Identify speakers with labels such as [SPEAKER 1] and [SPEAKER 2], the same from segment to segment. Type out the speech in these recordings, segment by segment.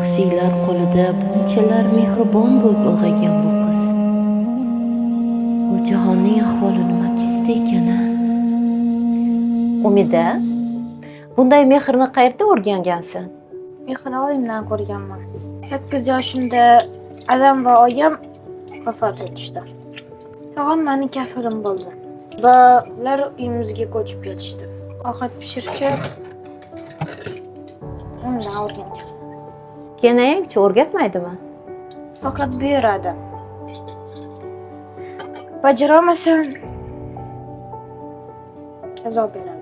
[SPEAKER 1] Vahshiylar qo'lida bunchalar mehribon bo'lib ulg'aygan bu qiz. Guljahonning ahvoli nima kechdi ekan a? Umida, bunday mehrni qayerda o'rgangansan?
[SPEAKER 2] Mehrni oyimdan ko'rganman. 8 yoshimda adam va oyim vafot etishdi. Tog'am meni kafilim bo'ldi va ular uyimizga ko'chib kelishdi. Ovqat pishirishni undan o'rgangan.
[SPEAKER 1] Kenayangchi o'rgatmaydimi?
[SPEAKER 2] Faqat buyuradi. Bajarolmasam jazo beradi.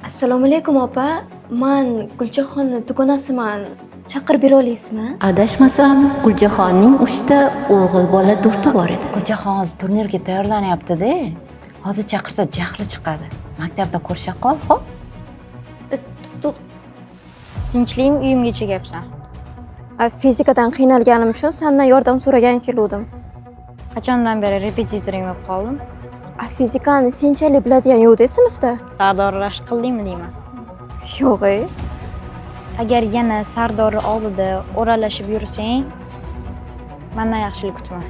[SPEAKER 3] Assalomu alaykum opa. Men Guljahonni dugonasiman. Chaqirib bera olasizmi?
[SPEAKER 1] Adashmasam, Guljahonning 3 ta o'g'il bola do'sti bor edi.
[SPEAKER 4] Guljahon hozir turnirga tayyorlanyapti-da. Hozir chaqirsa jahli chiqadi. Maktabda ko'risha qol, xo'p?
[SPEAKER 2] Tinchlikmi uyimgacha kelibsan?
[SPEAKER 3] Fizikadan qiynalganim uchun sendan yordam so'ragan keluvdim.
[SPEAKER 2] Qachondan beri repetitoring bo'lib qoldim?
[SPEAKER 3] Fizikani senchalik biladigan yo'q-da sinfda.
[SPEAKER 2] Sardor rashk qildingmi deyman.
[SPEAKER 3] Yo'q.
[SPEAKER 2] Agar yana Sardor oldida o'ralashib yursang, mendan yaxshilik kutma.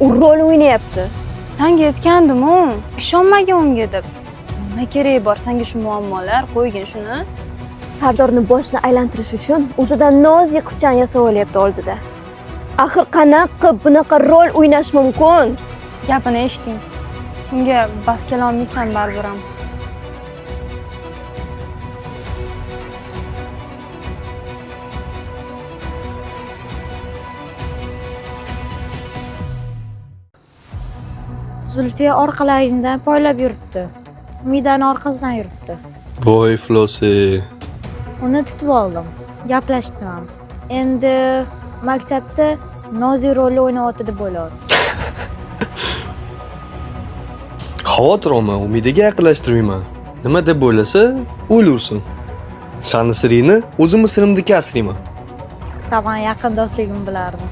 [SPEAKER 3] U rol o'ynayapti.
[SPEAKER 5] Senga aytgandim-u, ishonmagin unga deb. Nima keragi bor senga shu muammolar, qo'ygin shuni.
[SPEAKER 3] Sardorni boshini aylantirish uchun o'zidan nozik qizchani yasab olyapti oldida. Axir qanaqa qilib bunaqa rol o'ynash mumkin?
[SPEAKER 5] Gapini eshiting. Unga bas kela olmaysan baribir ham.
[SPEAKER 2] Zulfiya orqalaringdan poylab yuribdi. Umidani orqasidan yuribdi.
[SPEAKER 6] Voy iflosi.
[SPEAKER 2] Uni tutib oldim. Gaplashdim ham. Endi maktabda Nozi rolni o'ynayapti deb o'ylayapti.
[SPEAKER 6] Xavotir olma, Umidaga yaqinlashtirmayman. Nima deb o'ylasa, o'ylaversin. Sani siringni o'zimni sirimdiki asrayman.
[SPEAKER 2] San yaqin do'stligimni bilardim.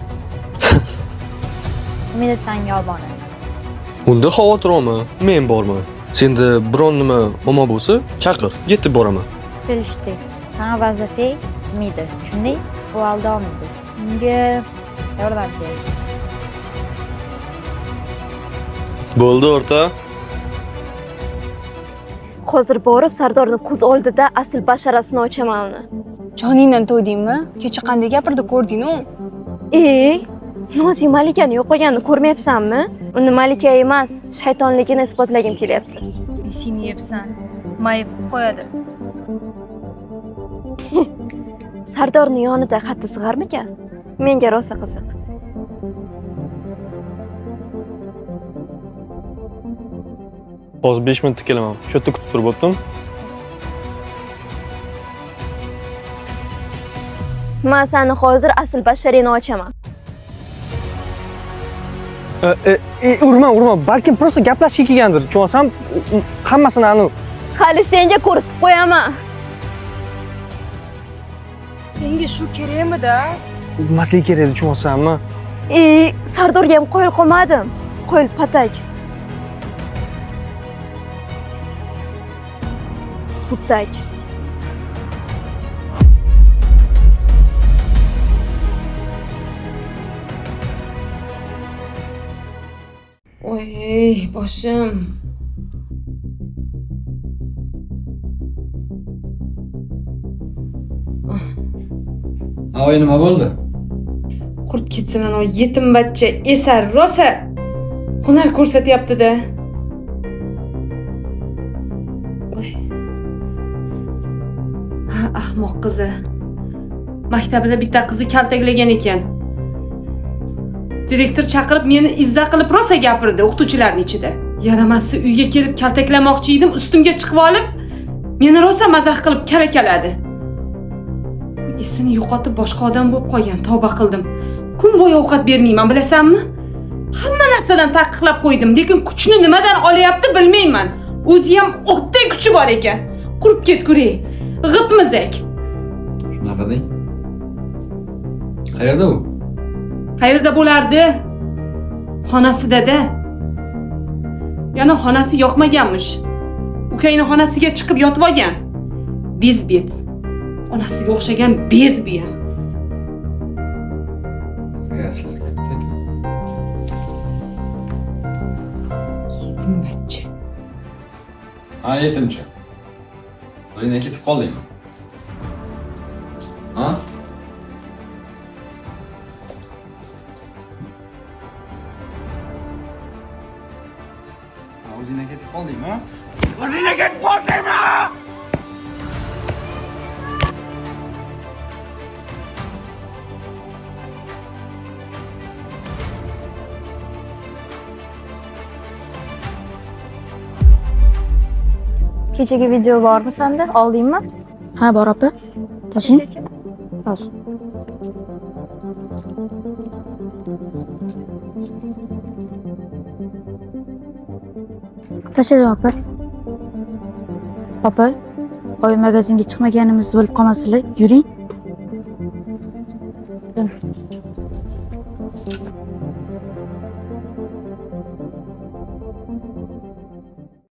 [SPEAKER 2] Umida senga omonat.
[SPEAKER 6] Unda xavotir olma, men borman. Senda biron nima muammo bo'lsa, chaqir, yetib boraman.
[SPEAKER 2] Kelishdik. Sana vazifang Umida, tushunding? U aldolmaydi. Unga yordam kerak.
[SPEAKER 6] Bo'ldi, o'rta.
[SPEAKER 3] Hozir borib Sardorni ko'z oldida asl basharasini ochaman uni.
[SPEAKER 5] Joningdan to'ydingmi? Kecha qanday gapirdi ko'rding-ku?
[SPEAKER 3] Ey, Nozik Malikani yo'qolganini ko'rmayapsanmi? Uni Malika emas, shaytonligini isbotlagim kelyapti.
[SPEAKER 5] Esingni yebsan, mayib qo'yadi.
[SPEAKER 3] Sardorning yonida xatti sig'armikan? Menga rosa qiziq.
[SPEAKER 6] Hozir 5 minutda kelaman. Shu yerda kutib turib o'tdim.
[SPEAKER 3] Men seni hozir asl basharingni ochaman.
[SPEAKER 6] Urma, urma. Balkim prosta gaplashga kelgandir. Tushunasam, hammasini anu.
[SPEAKER 3] Hali senga ko'rsatib qo'yaman.
[SPEAKER 5] Senga shu kerakmi-da?
[SPEAKER 6] Urmaslik kerak edi, tushunyapsanmi?
[SPEAKER 3] Sardorga ham qoyil qolmadim. Qoyil patak. Sutak.
[SPEAKER 7] Oy, boshim.
[SPEAKER 8] Oy, nima bo'ldi?
[SPEAKER 7] Qurt ketsin ana yetim bachcha esar rosa hunar ko'rsatyapti-da. Oy. Ha, ahmoq qizi. Maktabida bitta qizni kaltaklagan ekan. Direktor chaqirib meni izza qilib rosa gapirdi o'qituvchilarning ichida. Yaramasi uyga kelib kaltaklamoqchi edim, ustimga chiqib olib meni rosa mazax qilib karakaladi. Esini yo'qotib boshqa odam bo'lib qolgan, tavba qildim. Kun bo'yi ovqat bermayman, bilasanmi? Hamma narsadan taqiqlab qo'ydim, lekin kuchni nimadan olyapti bilmayman. O'zi ham o'tday kuchi bor ekan. Qurib ketguray. G'itmizak.
[SPEAKER 8] Shunaqa deng. Qayerda u?
[SPEAKER 7] Qayerda bo'lardi? Xonasida-da. Yana xonasi yoqmaganmish. Ukangni xonasiga chiqib yotib olgan. Bezbet. Onasiga o'xshagan bez bu ham.
[SPEAKER 8] O'zgarishlar katta.
[SPEAKER 7] Yetimbachi.
[SPEAKER 8] Ha, yetimcha. O'zingdan ketib qoldingmi? Ha? O'zingdan ketib qoldingmi? O'zingdan ketib qoldingmi?
[SPEAKER 2] Kechagi video bormi senda? Oldingmi?
[SPEAKER 9] Ha, bor opa. Tashlang. Hozir. Tashladim opa. Opa, oy magazinga chiqmaganimizni bilib qolmasinlar. Yuring.